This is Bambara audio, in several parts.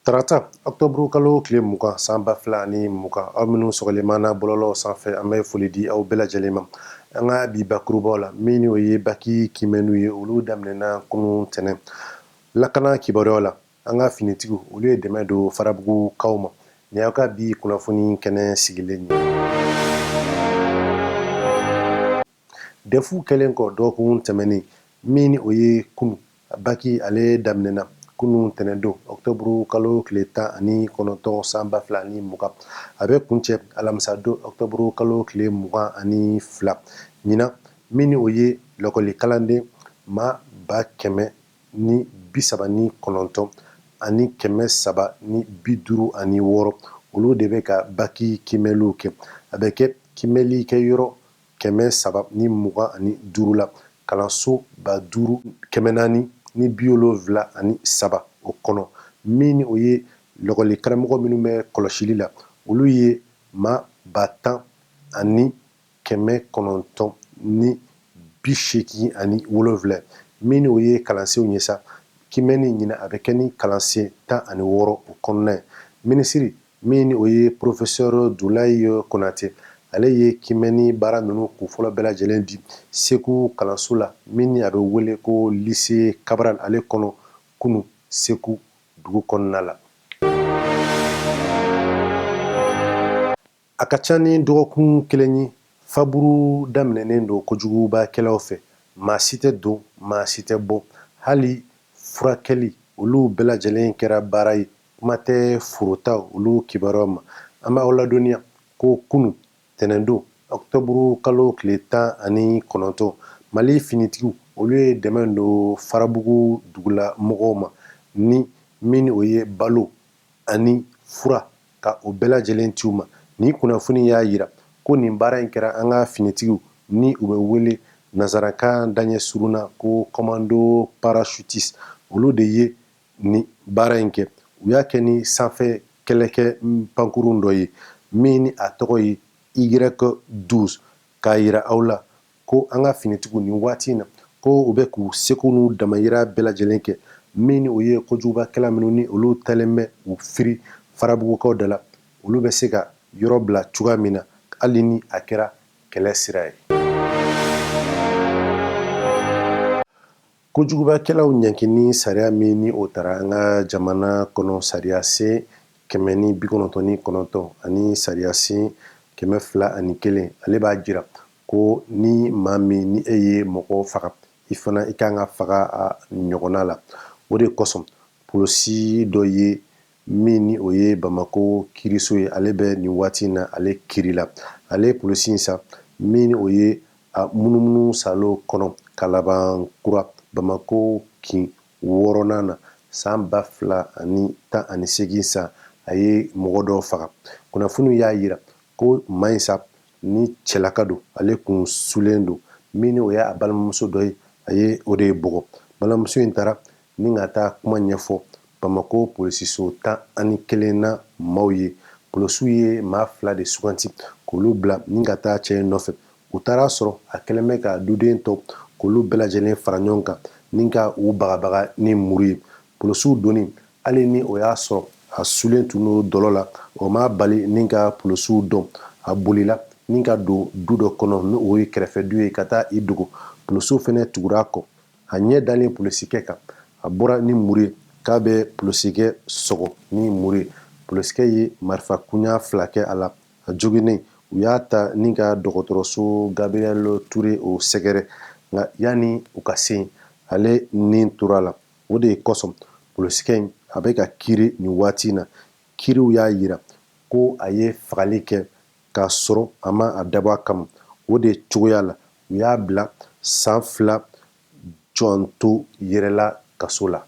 Tarata ɔkutɔburu kalo tile 20 san 2020, aw minnu sɔgɔlen b'an na bɔlɔlɔw sanfɛ, an bɛ foli di aw bɛɛ lajɛlen ma. An ka bi bakurubaw la, min o ye baki kiimɛniw ye, olu daminɛna kunun tɛnɛn. Lakana kibaruyaw la, an ka finitigiw olu ye dɛmɛ don farabugukaw ma. Nin y'aw ka bi kunnafoni kɛnɛ sigilen ye. Dɛfu kɛlen kɔ dɔgɔkun tɛmɛnen, min o ye kunu baki ale daminɛna kunun tɛnɛndon ɔkutɔburu kalo tile 19 san 2020, a bɛ kuncɛ alamisadon ɔkutɔburu kalo tile 22 ɲinan. Min o ye lɔkɔli kalanden maa 139 356, olu de bɛ ka baki kiimɛliw kɛ. A bɛ kɛ kiimɛli kɛ yɔrɔ 325 la, kalanso 5473 o kɔnɔ. Min o ye lɔkɔli karamɔgɔ minnu bɛ kɔlɔsili la, olu ye maa 10,987. Min o ye kalansenw ye sa, kiimɛni ɲinan a bɛ kɛ ni kalansen 16 o kɔnɔna ye. Minisiri min o ye porofesɛri Dulayi Konate, ale ye kiimɛni baara ninnu kunfɔlɔ bɛɛ lajɛlen di Segu kalanso la, min a bɛ wele ko lise Kabaral, ale kɔnɔ kunu Segu dugu kɔnɔna la. A ka ca ni dɔgɔkun kelen ye, faburu daminɛnen don kojugubakɛlaw fɛ. Maa si tɛ don, maa si tɛ bɔ. Hali furakɛli, olu bɛɛ lajɛlen kɛra baara ye. Kuma tɛ forota olu kibaruyaw ma. An b'aw ladɔnniya ko kunu tɛnɛndon ɔkutɔburu kalo tile 19, Mali finitigiw olu ye dɛmɛ don Farabugu dugulamɔgɔw ma ni min o ye balo ani fura, ka o bɛɛ lajɛlen ci u ma. Nin kunnafoni y'a yira ko nin baara in kɛra an ka finitigiw ni u bɛ wele nansarakan daɲɛ surun na ko commando parachutiste, olu de ye nin baara in kɛ. U y'a kɛ ni sanfɛ kɛlɛkɛ pankurun dɔ ye min ni a tɔgɔ ye Y12. K'a yira aw la ko an ka finitigiw nin waati in na, ko u bɛ k'u seko n'u damayira bɛɛ lajɛlen kɛ, min o ye kojugubakɛla minnu ni olu talen bɛ u firi farabugukaw da la, olu bɛ se ka yɔrɔ bila cogoya min na, hali ni a kɛra kɛlɛ sira ye. Kojugubakɛlaw ɲangini sariya min ni o tara an ka jamana kɔnɔ, sariya sen 199 ani sariya sen 201, ale b'a jira ko ni maa min ni e ye mɔgɔ faga, i fana i kan ka faga a ɲɔgɔnna la. O de kosɔn polisi dɔ ye min ni o ye Bamakɔ kiriso ye, ale bɛ nin waati in na ale kiri la. Ale polisi in sa, min ni o ye a munumunu salo kɔnɔ Kalabankura Bamakɔ kin wɔɔrɔnan na san 2018 san, a ye mɔgɔ dɔ faga. Kunnafoniw y'a yira ko maa in sa ni cɛlaka don, ale kun sulen don. Min ni o y'a balimamuso dɔ ye, a ye o de bugɔ. Balimamuso in taara ni ka taa kuma ɲɛfɔ Bamakɔ polisiso 11nan maaw ye. Polisiw ye maa fila de suganti k'olu bila ni ka taa cɛ in nɔfɛ. U taara sɔrɔ a kɛlen bɛ ka duden tɔ k'olu bɛɛ lajɛlen fara ɲɔgɔn kan ni ka u bagabaga ni muru ye. Polisiw donni, hali ni o y'a sɔrɔ a sulen tun don dɔlɔ la, o m'a bali ni ka polisiw dɔn. A bolila ni ka don du dɔ kɔnɔ, ni o ye kɛrɛfɛ du ye, ka taa i dogo. Polisiw fana tugura a kɔ. A ɲɛ dalen polisikɛ kan, a bɔra ni muru ye k'a bɛ polisikɛ sɔgɔ ni muru ye. Polisikɛ ye marifa kunya fila kɛ a la. A joginnen, u y'a ta ni ka dɔgɔtɔrɔso Gabriel Touré o sɛgɛrɛ, nka yanni u ka se, ale ni tora a la. O de kosɔn polisikɛ in a bɛ ka kiri nin waati in na. Kiriw y'a yira ko a ye fagali kɛ k'a sɔrɔ a ma a dabɔ a kama. O de cogoya la u y'a bila san 2 jɔn to yɛrɛla kaso la.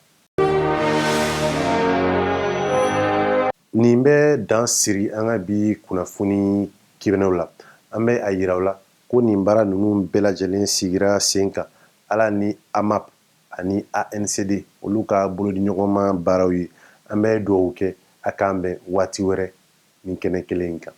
Nin bɛ dan siri an ka bi kunnafoni kɛnɛw la. An bɛ a yira aw la ko nin baara ninnu bɛɛ lajɛlen sigira sen kan ala ni AMAP ani ANCD olu ka bolodiɲɔgɔnma baaraw ye. An bɛ dugawu kɛ, a k'an bɛn waati wɛrɛ nin kɛnɛ kelen in kan.